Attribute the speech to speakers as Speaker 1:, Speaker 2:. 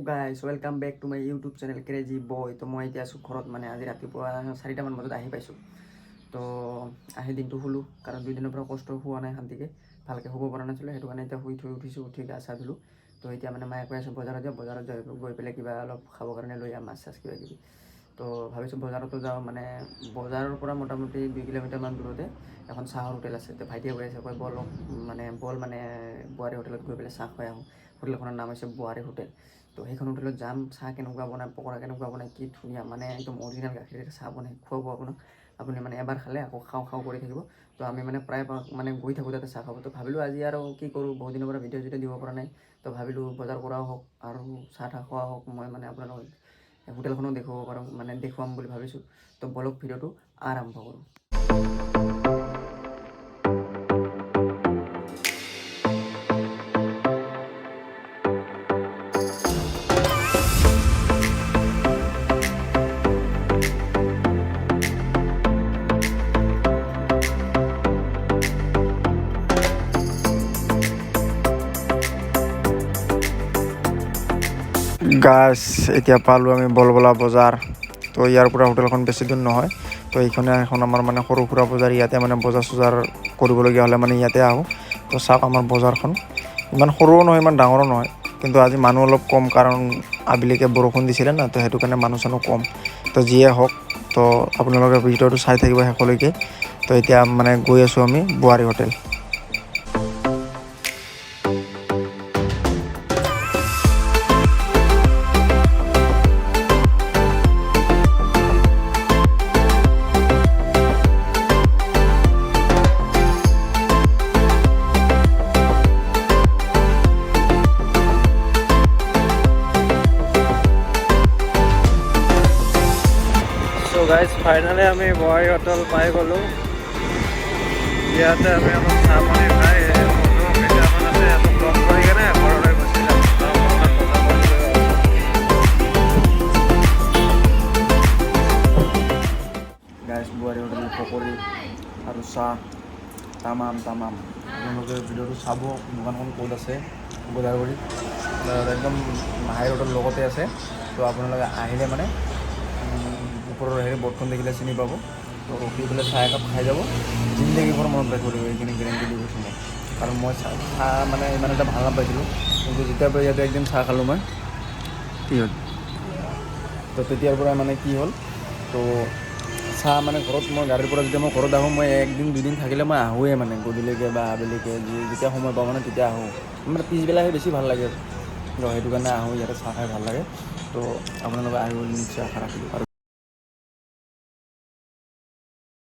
Speaker 1: Guys, welcome back to my YouTube channel Crazy Boy. তো মই এতিয়া আছোঁ ঘৰত। মানে আজি ৰাতিপুৱা 4টামান বজাত আহি পাইছোঁ। তো আহি দিনটো শুলোঁ, কাৰণ 2 দিনৰ পৰা কষ্ট হোৱা নাই, শান্তিকৈ ভালকৈ শুব পৰা নাছিলোঁ। সেইটো কাৰণে এতিয়া শুই থৈ উঠিছোঁ, উঠি গা চা ধুলোঁ। তো এতিয়া মানে মায়ে কৈ আছে বজাৰত যাওঁ, বজাৰত যাই গৈ পেলাই কিবা অলপ খাবৰ কাৰণে লৈ যাম, মাছ চাছ কিবা কিবি। তো ভাবিছোঁ বজাৰতো যাওঁ। মানে বজাৰৰ পৰা মোটামুটি 2 কিলোমিটাৰমান দূৰতে এখন চাহৰ হোটেল আছে। তো ভাইটিয়ে কৈ আছে, কয় বল, মানে বল, মানে বোৱাৰী হোটেলত গৈ পেলাই চাহ খুৱাই আহোঁ। হোটেলখনৰ নাম হৈছে বোৱাৰী হোটেল। তো সেইখন হোটেলত যাম, চাহ কেনেকুৱা বনায়, পকৰা কেনেকুৱা বনায়, কি ধুনীয়া, মানে একদম অৰিজিনেল গাখীৰেৰে চাহ বনায়, খুৱাব আপোনাক। আপুনি মানে এবাৰ খালে আকৌ খাওঁ খাওঁ কৰি থাকিব। তো আমি মানে প্ৰায় মানে গৈ থাকোঁ তাতে চাহ খাব। তো ভাবিলোঁ আজি আৰু কি কৰোঁ, বহুত দিনৰ পৰা ভিডিঅ' চিডিঅ' দিব পৰা নাই। তো ভাবিলোঁ বজাৰ কৰাও হওক আৰু চাহ তাহ খোৱা হওক, মই মানে আপোনালোকক হোটেলখনো দেখুৱাব পাৰোঁ, মানে দেখুৱাম বুলি ভাবিছোঁ। তো বলক, ভিডিঅ'টো আৰম্ভ কৰোঁ।
Speaker 2: গাইছ, এতিয়া পালোঁ আমি বলবলা বজাৰ। তো ইয়াৰ পৰা হোটেলখন বেছি দূৰ নহয়। তো এইখনে এখন আমাৰ মানে সৰু সুৰা বজাৰ। ইয়াতে মানে বজাৰ চজাৰ কৰিবলগীয়া হ'লে মানে ইয়াতে আহোঁ। তো চাওক, আমাৰ বজাৰখন ইমান সৰুও নহয়, ইমান ডাঙৰো নহয়। কিন্তু আজি মানুহ অলপ কম, কাৰণ আবেলিকে বৰষুণ দিছিলে না, তো সেইটো কাৰণে মানুহ চানুহ কম। তো যিয়ে হওক, তো আপোনালোকে ভিডিঅ'টো চাই থাকিব শেষলৈকে। তো এতিয়া মানে গৈ আছোঁ আমি বোৱাৰী হোটেল।
Speaker 3: চ' গাইজ, ফাইনেলি আমি বোৱাৰী হোটেল পাই গ'লোঁ। ইয়াতে আমি অলপ চাহ পানী খাই এই বন্ধু কেইটামান আছে, সিহঁতক লগ কৰি কেনে ঘৰলৈ গুচি যাম। আৰু বজাৰ কৰিব আছে।
Speaker 2: গাইছ, বোৱাৰী হোটেল পকৰি আৰু চাহ তামাম তামাম। আপোনালোকে ভিডিঅ'টো চাব, দোকানখন ক'ত আছে। বজাৰগুৰি একদম হাই ৰোডৰ লগতে আছে। তো আপোনালোকে আহিলে মানে ওপৰৰ হেৰি বৰ্ডখন দেখিলে চিনি পাব। তো ৰখি পেলাই চাহ একাপ খাই যাব, জিন্দগীভৰ মনত ৰাখিব লাগিব, এইখিনি গেৰেণ্টি দি কৈছোঁ মই। কাৰণ মই চাহ চাহ মানে ইমান এটা ভাল নাপাইছিলোঁ, কিন্তু যেতিয়াৰ পৰা ইয়াতে একদিন চাহ খালোঁ মই, কি হ'ল, তো তেতিয়াৰ পৰা মানে কি হ'ল, তো চাহ মানে ঘৰত মই গাড়ীৰ পৰা যেতিয়া মই ঘৰত আহোঁ, মই একদিন দুদিন থাকিলে মই আহোঁৱে, মানে গধূলিকে বা আবেলিকে যেতিয়া সময় পাওঁ, মানে তেতিয়া আহোঁ। মানে পিছবেলাহে বেছি ভাল লাগে। তো সেইটো কাৰণে আহোঁ, ইয়াতে চাহ খাই ভাল লাগে। তো আপোনালোকে আহিব নিশ্চয় আশা ৰাখিলোঁ আৰু।